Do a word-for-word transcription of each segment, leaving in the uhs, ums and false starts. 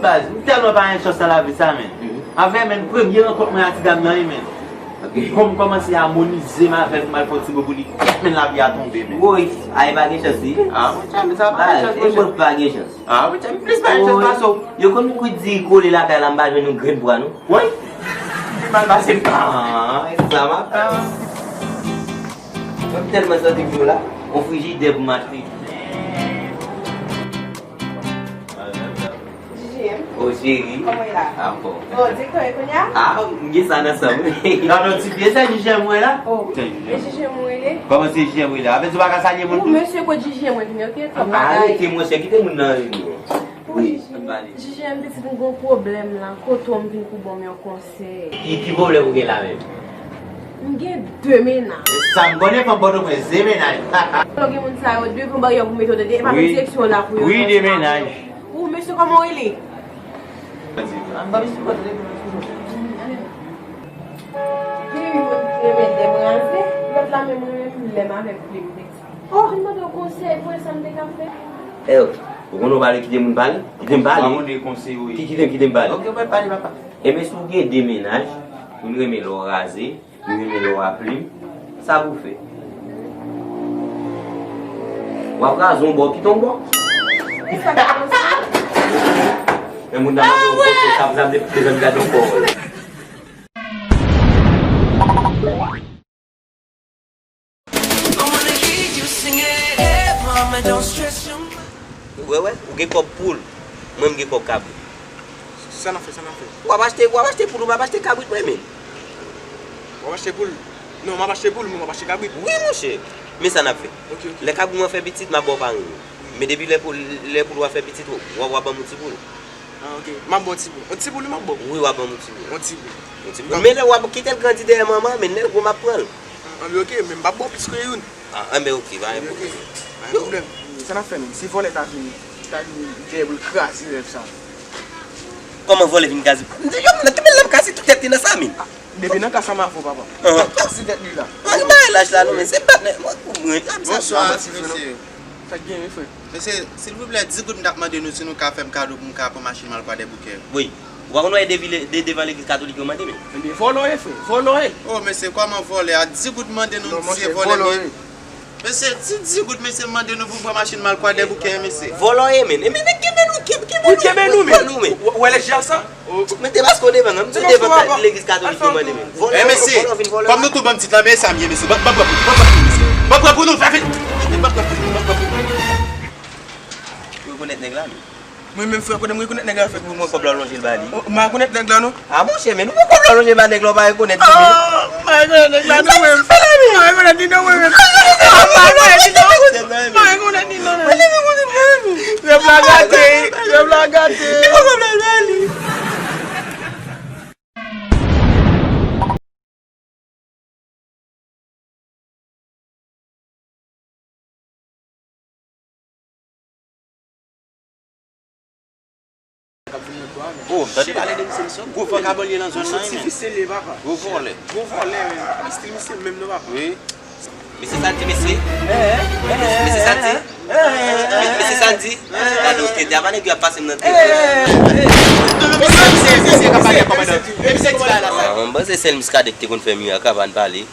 Baz, m tèlman pa gen chans nan lavi sa, men. Avè, men, premye rankont mwen a ti dam nan, wi, men. Kòm m kòmanse amonize m avè l, m al fè yon ti bo pou li, kèt, men, lapli a tonbe, men. Woy, a, e pa gen chans, wi. A, monchè, men sa pa gen chans, monchè. Baz, e pa gen chans. A, monchè, m plis pa gen chans pase w. Yo konn kwit di kole lakay la, m pa jwenn yon grenn pwa, non. Woy! Pi mal pase m. A, e sa m ap fè. Mwen tèlman santi m cho la, yon frijidè pou m achte. J J M. O, cheri. Kòman w ye la? Anfòm. O, direktè w ye kounye a? A, m gen sa nan san m. Gade yon ti pye, se J J M ou ye la? O, e J J M ou rele? Kòman se J J M ou rele? Avè di w pa ka salye moun tou? Mesye, kot J J M ou vini, oke? Twòp bagay. Arete, monchè, kite moun nan rele. Wi, ann pale. J J M, pitit, m gen yon pwoblèm la. Kote w, m vin pou ban w yon konsèy. Ki, ki pwoblèm ou gen la menm? M gen de mennaj. E sa m konnen, fanm Pòtoprens, de mennaj. Lè w gen moun sa yo, devan baryè pou mete w, tande, e pa nan direksyon w la pou yo. Wi, de mennaj. Ou, mesye, kòman w rele? Gen youn ki renmen dèm raze, lòt la menm, mwen menm, lè m avèk plim. O, vin mande w konsèy pou wè sa m te ka fè. E, ou konnen w pale, kite moun pale? Kite m pale. Ou pa konnen konsèy ou ye. Ki, kite m, kite m pale. Ok, ou pa pale, papa. Enben, si w gen de mennaj, youn renmen lè w raze, youn renmen lè w a plim, sa pou w fè? W ap raze yon bò, kite yon bò. E sa k ap pase? Men moun nan mande yon konsèy, sa, sa vle di zanmi gade yon bò. Wè, wè, ou gen kòb poul, mwen m gen kòb kabrit. Sa n ap fè, sa n ap fè? W ap achte, w ap achte poul, ou p ap achte kabrit mwen menm. W ap achte poul? Non, m ap achte poul, mwen m ap achte kabrit. Wi, monchè. Men sa n ap fè. Ok, ok. Lè kabrit mwen fè pitit, m ap ba w parenn li. Men depi lè poul, lè poul w a fè pitit, w a, w a ban m yon ti poul. Ah, ok. M ap ba w ti poul. Yon ti poul, m ap ba w. Wi, w a ban m yon ti poul. Yon ti poul. Yon ti poul. Men lè w ap kite l grandi dèyè manman, men lè l gwo, m ap pran l. Ah, men ok, men m p ap ba w plis ke youn. Ah, enben ok, pa gen pwoblèm. Pa gen pwoblèm. Sa n ap fè menm? Si vòlè ta vin, ta vin dèyè pou l kraze rèv sa. Kòman vòlè vin kraze? Yo, nan kenbe l, l ap kraze tout tèt li nan sa, men. Depi nan ka sa m avè w, papa. L ap kraze tèt li la. Mwen bay laj la, non, men se patnè mwen pou mwen. Bonswa, mesye. Sa k genyen, frè? Mesye, silvouplè, di goud m t ap mande nou si nou ka fè m kado pou m ka pran machin m al Kwadèboukè. Wi. Ou pa konn wè de, de, devan legliz katolik yo mande, men. Ebyen, vòlò ye, frè, vòlò ye. Oh, mesye, kòman vòlè a? Di goud mande nou, non, di se vòlè li ye. Mesye, di, di goud, mesye, mande nou pou pran machin m al Kwadèboukè, mesye. Vòlò ye, men. E men, nèg kenbe nou, kenbe, kenbe nou. Wi, kenbe nou, men. Ou wè lèt jal sa? Men te paske w devan, men m te devan legliz katolik yo mande, men. Vòlò, vòlò, vin vòlò. Kòm nou tou bann pitit la, men sa m ye, mesye. Ban, ban pran pou nou, ban pran pou nou, mesye. Ban pran pou nou, fè vit. Ban pran pou nou, ban pran pou nou. Ou rekonèt nèg la, men. Mwen menm frè, kote m rekonèt nèg la, frè? Mwen kòb la lonje l ba li. M pa rekonèt nèg la, non. Ah, monchè, men nou pran kòb la lonje ba nèg la, ou pa rekonèt li, men. Ah, m pa rekonèt nèg la, non, mwen. M pa rekonèt li, non, mwen. M pa rekonèt li, non. M pa rekonèt li, non, non. Rèv la gate, rèv la gate. Li pran kòb la ba li. Oh, m tande pale de misye, misye gwo vagabon li ye nan zòn nan, wi, men. Gwo vòlè. Gwo vòlè, men. Estil misye menm non, papa. Wi. Mesye sa di, mesye? Mesye sa di? Mesye sa di? Gade, ou te di, apa nèg yo ap pase m nan tele. Ah, mwen panse sèl Muscadet ki te konn fè mirak, apa n pale.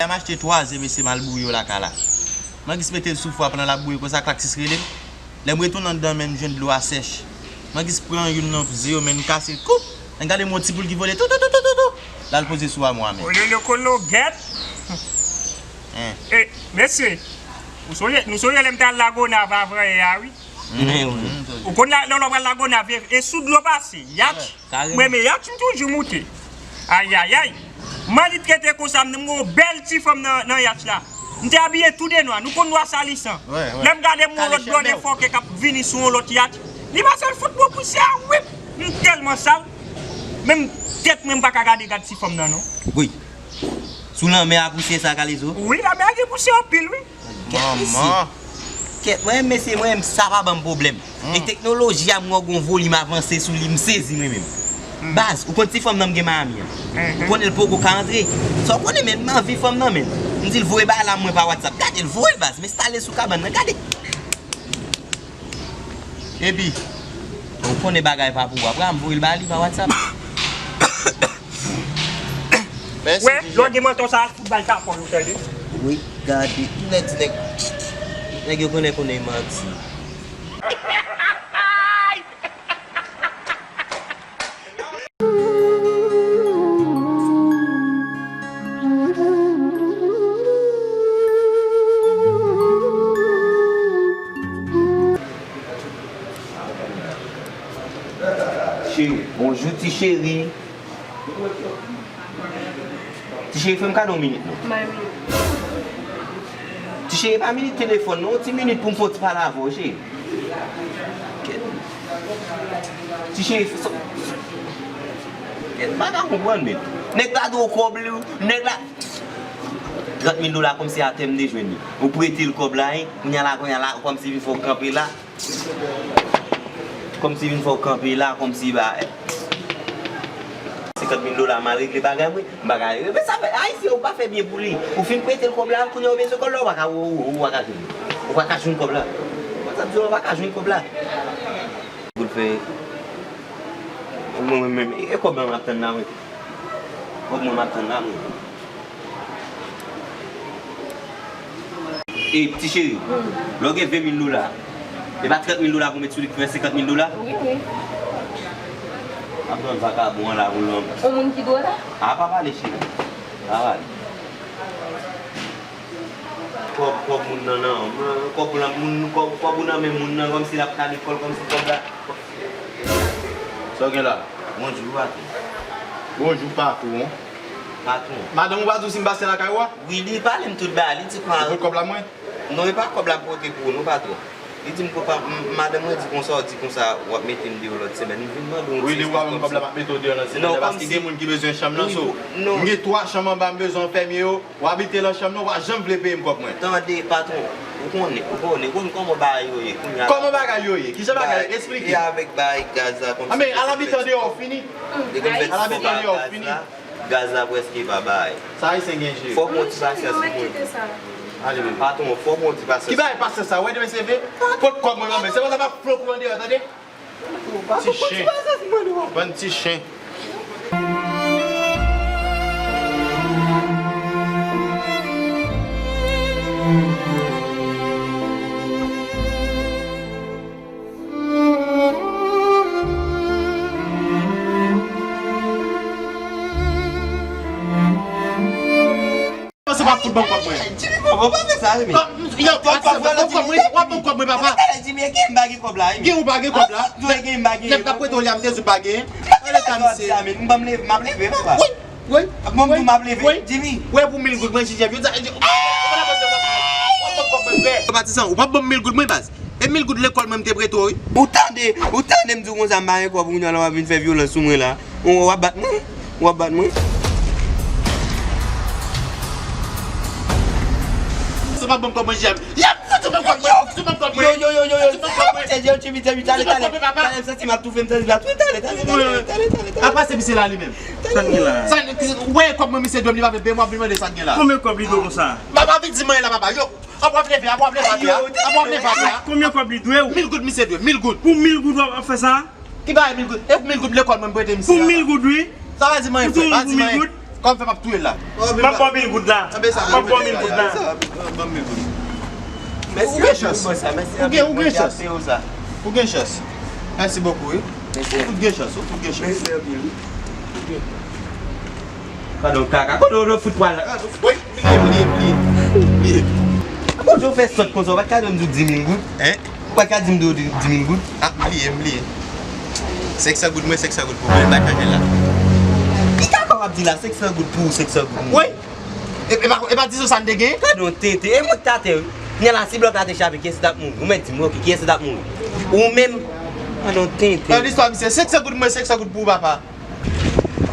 M achte twa ze, mesye, m al bouyi yo lakay la. Mwen jis mete l sou fwa pandan l ap bouyi konsa, klaksis rele m. Lè m retounen anndan, men m jwenn dlo a sèch. Mwen jis pran youn nan ze yo, men m kase l, koup! Men gade m wè yon ti poul ki vole tou, tou, tou, tou, tou, tou. L al poze sou amwa, men. Olele kologèt. Hein. E, mesye, ou sonje, nou sonje lè m t al Lagonav avan yè a, wi. Ou konn la, lè w pral Lagonav, e, e sou dlo pase, yatch. Kareman. Mwen, men yatch m toujou moute. Ayayay. Man li trete konsa, m gen yon bèl ti fanm nan, nan yatch la. M te abiye tou de nwa. Nou konn nwa salisan. Lè m gade m wè yon lòt blòdè fòkè k ap vini sou yon lòt yatch. Li pase l fout mwen pousye a, wip! M tèlman sal. Menm tèt mwen m pa ka gade gad ti fanm nan, non. Wi. Sou lanmè a pousye sa, Kalezo? Wi, lanmè a gen pousye anpil, wi. Kèt, mesye. Kèt, mwen menm, mesye, mwen menm, sa pa ban m pwoblèm. E teknoloji a, m wè gon volim avanse sou li, m sezi mwen menm. Baz, ou konn ti fanm nan m gen Miami an? Ou konnen l poko ka antre. Sa w konnen, men m anvi fanm nan, men. M di l voye bagay la mwen pa WhatsApp. Gade l voye l, baz, m enstale l sou kabann nan. Gade. Epi, ou konnen bagay pa pou w. Apre, m voye l ba li pa WhatsApp. Mèsi, wè, T J. Lè w gen manto sa, al fout ba l tapon, ou tande? Wi, gade, lè di nèg, nèg yo konnen konnen manti. Cheri, bonjou, ti cheri. Ti cheri, fè m kado yon minit, non. Ti cheri, pa minit telefòn, non. Yon ti minit pou m fè yon ti pale avè w, cheri. Ti cheri, fè sa. M pa ka konprann, men. Nèg la dwe w kòb li, nèg la. Trant mil dola kòmsi atè m te jwenn li. Ou prete l kòb la, wi. Kounye a la, kounye a la, kòmsi vin fè w kanpe la. Kòmsi vin fè w kanpe la, kòmsi ba. Senkant mil dola, m al regle bagay mwen. M pa ka, men sa fè, Ayisyen, ou pa fè byen pou li. Ou fin prete l kòb la, kounye a ou bezwen kòb la, ou pa ka, ou, ou, ou pa ka jwenn. Ou pa ka jwenn kòb la. Ou pa ka jwenn kòb la. Pou l fè. Mwen menm, e kòb la m ap tann la, mwen. Kòb mwen m ap tann la, mwen. E, ti cheri, lè w gen ven mil dola, e pa trant mil dola pou w met sou li ki fè senkant mil dola? Wi, wi. Ap pran vakabon an la pou l. Yon moun ki dwe la? A, pa pale, cheri. Pa pale. Kòb, kòb moun nan, nan. Kòb ou nan, moun, kòb, kòb ou nan men moun nan, kòmsi l ap ka lekòl, kòmsi kòb la. Sa w gen la? Bonjou, patwon. Bonjou, patwon. Patwon. Madanm ou pa di w si m pase lakay ou a? Wi, li pale m tout bagay, li di kwa. Ou pot kòb la mwen? Non, e pa kòb la m pote pou ou, non, patwon. Li di m, ko pa, m, madanm mwen di konsa, w di konsa, w ap mete m deyò lòt semèn. M vin mande w yon ti eksplike. Wi, li w ap ban m kòb la, m ap mete w deyò lòt semèn. Non, paske gen moun ki bezwen chanm nan, so. M gen twa chanm anba, m bezwen w fèmye yo. W abite nan chanm nan, w pa janm vle peye m kòb mwen. Tande, patwon, ou konnen, ou konnen, ou konnen kòman bagay yo ye kounye a. Kòman bagay yo ye? Kijan bagay yo? Eksplike. E avèk bagay gaz la, kòmsi. A, men, al abite andeyò, w fini. Al abite andeyò, w fini. Gaz la prèske pa bay. Sa Ayisyen gen je. Fòk yon ti pasyans pou mwen. Ale, men. Patwon, fòk yon ti pasyans. Ki bagay pasyans sa? Wè demen se ve? Pot kòb mwen, men. Se konsa m ap flanke w andeyò, tande? Ti chen. Bann ti chen. Panse w ap fout ban m kòb mwen. Jimmy, bon, bon, pa fè sa, Jimmy. Yo, w ap ban m kòb mwen, w ap ban m kòb mwen, papa. Jimmy, e gen m pa gen kòb la, Jimmy. Gen ou pa gen kòb la? Jimmy, e gen m pa gen. Nèg k ap prete w li a, m te di w pa gen. Gade eta misye. M ban m leve, m ap leve, papa. Wi, wi. Bon, m ap leve. Jimmy. Wè pou mil goud mwen, Jimmy. Yo di, yo, w ap ban m kòb mwen, frè. Patizan, ou p ap ban m mil goud mwen, baz. E mil goud lekòl mwen m te prete w, wi. Ou tande, ou tande m di w konsa m pa gen kòb, kounye a la w ap vin fè vyolans sou mwen la. Ou, w ap bat mwen? W ap bat mwen? Sa pa ban m kòb mwen, J M. Yap, fouti ban m kòb mwen, fouti ban m kòb mwen. Yo, yo, yo, yo, yo. Fouti ban m kòb mwen. Yo, Jimmy, Jimmy, talè, talè. Fouti ban m kòb mwen, papa. Talè, m santi m ap toufe, m santi m ap toufe, talè, talè, talè, talè, talè. Apa se misye la li menm? Sa k gen la? Sa, wè kòb mwen, misye dwe m, li pa vle peye m, w ap vin mande sa k gen la. Konbyen kòb li dwe w konsa? Papa, pa vin di m anyen la, papa. Yo. Apa w ap leve, apa w ap leve atè a? Apa w ap leve atè a? Konbyen kòb li dwe w? Mil goud misye dwe, mil goud. Pou mil goud w ap fè sa? Ki bagay mil goud? E pou mil goud lekòl mwen m prete misye a. Pou mil goud, wi. Sa pa di m anyen, frè, pa di m anyen. Kòm fè m ap touye l la. M ap ba w mil goud la. M ap ba w mil goud la. Ou gen chans. Ou gen, ou gen chans. Ou gen chans. Mèsi bokou, wi. Ou tout gen chans, ou tout gen chans. Padon, kaka, kote w fout pral la? Woy, bliye, bliye, bliye, bliye. Akoz w fè sòt konsa, w pa t ka di m di w di mil goud? Hein? Ou pa t ka di m di w di mil goud? Ah, m bliye, m bliye. Senk san goud mwen, senk san goud pou mwen, m pa chanje la. Ki kaka w ap di la, senk san goud pou ou, senk san goud pou mwen? Wi. E, e pa, e pa di w sa n te gen? Gade yon tenten, e mwen ki t atè, wi. Kounye a la, si blòk la te chape, kiyès ki t ap mouri? Ou mèt di m, ok, kiyès ki t ap mouri? Ou menm? Gade yon tenten. Nan listwa misye, senk san goud mwen, senk san goud pou ou, papa.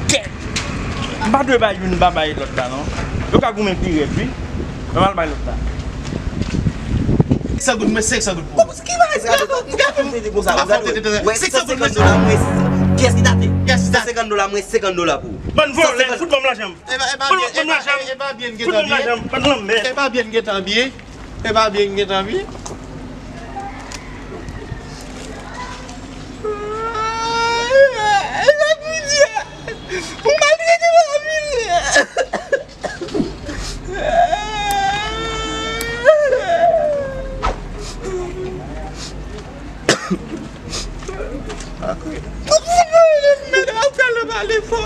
Kèt! M pa dwe bay youn, m pa bay lòt la, non. Yo ka goumen pi rèd, wi. Mwen m al bay lòt la. Senk san goud mwen, senk san goud pou ou. Ki bagay sa? Gade, gade, gade, gade, gade. Senk san goud mwen, senk san goud. Kiyès ki t atè? San senkant dola, mwen senkant dola pou ou. Bann vòlè, fout ban m lajan m. Fout ban m lajan m. Fout ban m lajan m, bann lanmèd. E pa byen gentan byen. E pa byen gentan byen. Ou maltrete m anpil. Mèt ap pale fò.